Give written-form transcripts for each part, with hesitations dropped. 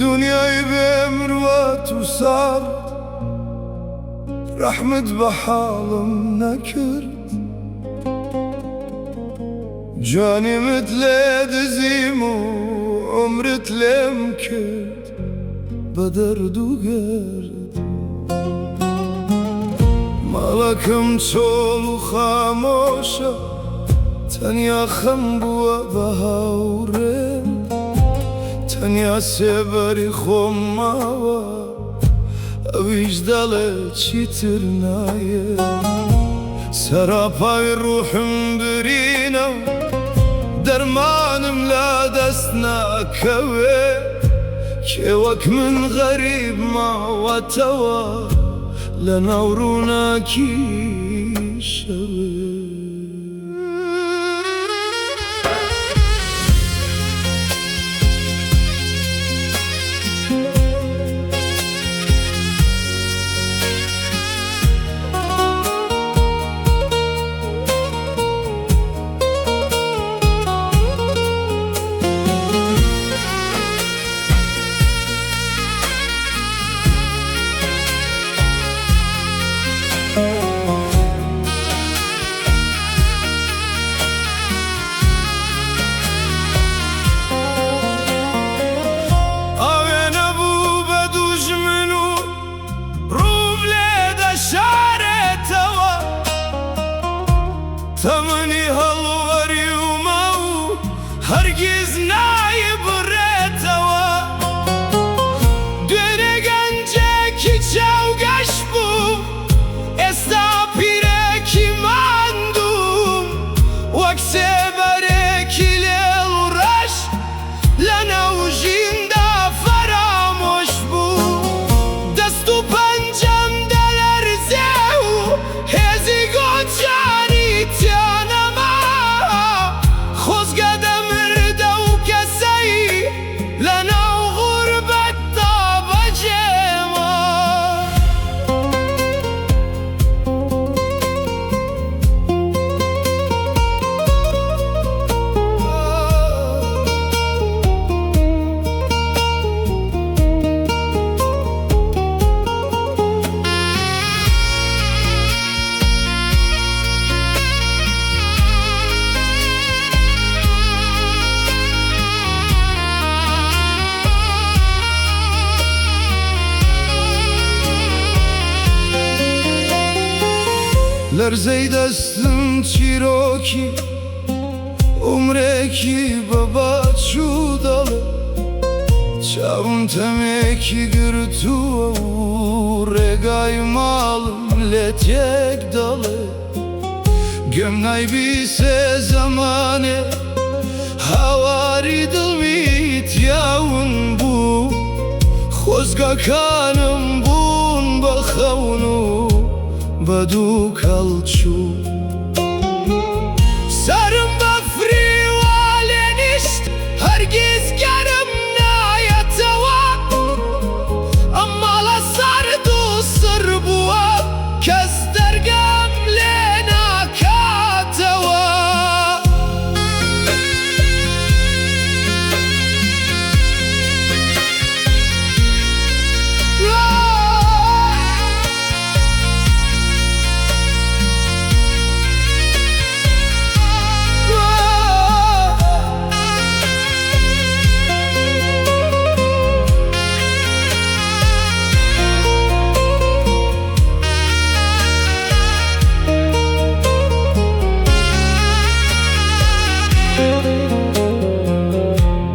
دنیای بێ مروەت و سارد، ڕەحمت بە حاڵم نەکرد. جانمت لێ دزیم و عومرت لێم کرد بە دەرد و گەرد. ماڵەکەم چۆڵ و خامۆشە، تەنیا خەم بووە بە هاوڕێم. تەنیا سێبەری خۆم ماوە، ئەویش دەڵێ چیتر نایەم. سەراپای ڕوحم برینە و دەرمانم لە دەست ناکەوێ. کێ وەک من غەریب ماوەتەوە لەناو ڕووناکی شەوێ. ئاوێنە بوو بە دوژمن و ڕووم لێ دەشارێتەوە. تەمەنی هەڵوەریومە و هەرگیز نایبڕێتەوە. دوێنێ گەنجێکی چاوگەش بووم، ئێستا پیرێکی ماندووم. وەک سێبەرێکی لێڵ و ڕەش لەناو ژیندا فەرامۆش بووم. دەست و پەنجەم دەلەرزێ و هێزی گۆچانی تیا نەما. خۆزگە دەمردە و کەسەی لەناو غوربەتدا بەجێما. لەرزەی دەستم چیرۆکی عومرێکی بە باچوو دەڵێ. چاوم تەمێکی گرتووە و ڕێگای ماڵم لێ تێک دەڵێ. گوێم نایبیسێ زەمانێ هاواری دڵمی تیا ون بوو. خۆزگەکانم بوون بە خەون و بە دووکەڵ چوو. سەرم بەفری وا لێ نیشت، هەرگیز گەرم نایەتەوە. ئەم ماڵە سارد و سڕ بووە، کەس دەرگام لێ ناکاتەوە.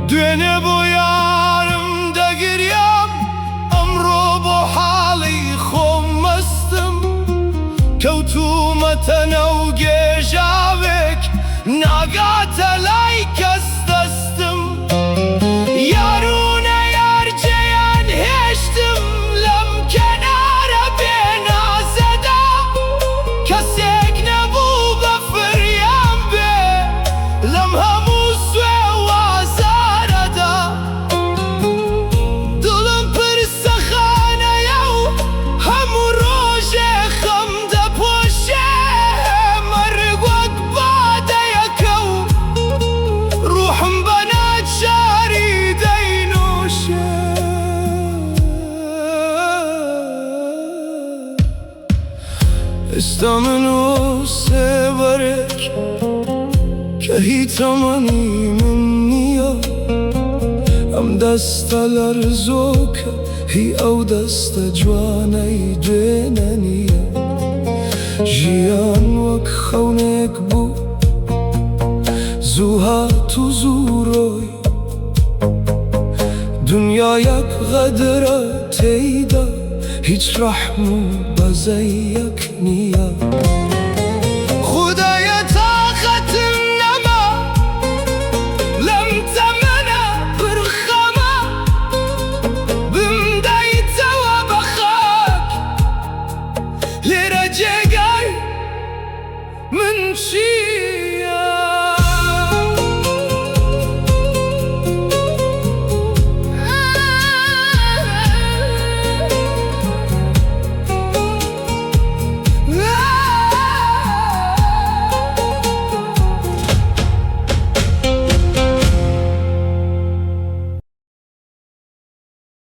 دوێنێ بۆ یارم دەگریام، ئەمڕۆ بۆ حاڵی خۆم مەستم. کەوتوومەتە ناو گێژاوێک، ناگاتە لای کەس دەستم. یار و نەیار جێیان هێشتم لەم کەنارە بێ نازەدا. کەسێک نەبوو بە فریام بێ لەم هەموو سوێ و ئازارەدا. دڵم پرسەخانەیە و هەموو ڕۆژێ خەم دەپۆشێ. مەرگ وەک بادەیەکە و ئێستا من و سێبەرێک کە هی تەمەنی من نییە، ئەم دەستە لەرزۆکە هی ئەو دەستە جوانەی دوێنێ نییە. ژیان وەک خەونێک بوو، زوو هات و زوو ڕۆی. دنیایەک غەدرە تێیدا، هیچ ڕەحم و بەزەیەک نییە. خودایە تاقەتم نەما لەم تەمەنە پڕ خەمە، بمدەیتەوە بە خاک لێرە جێگای من چییە؟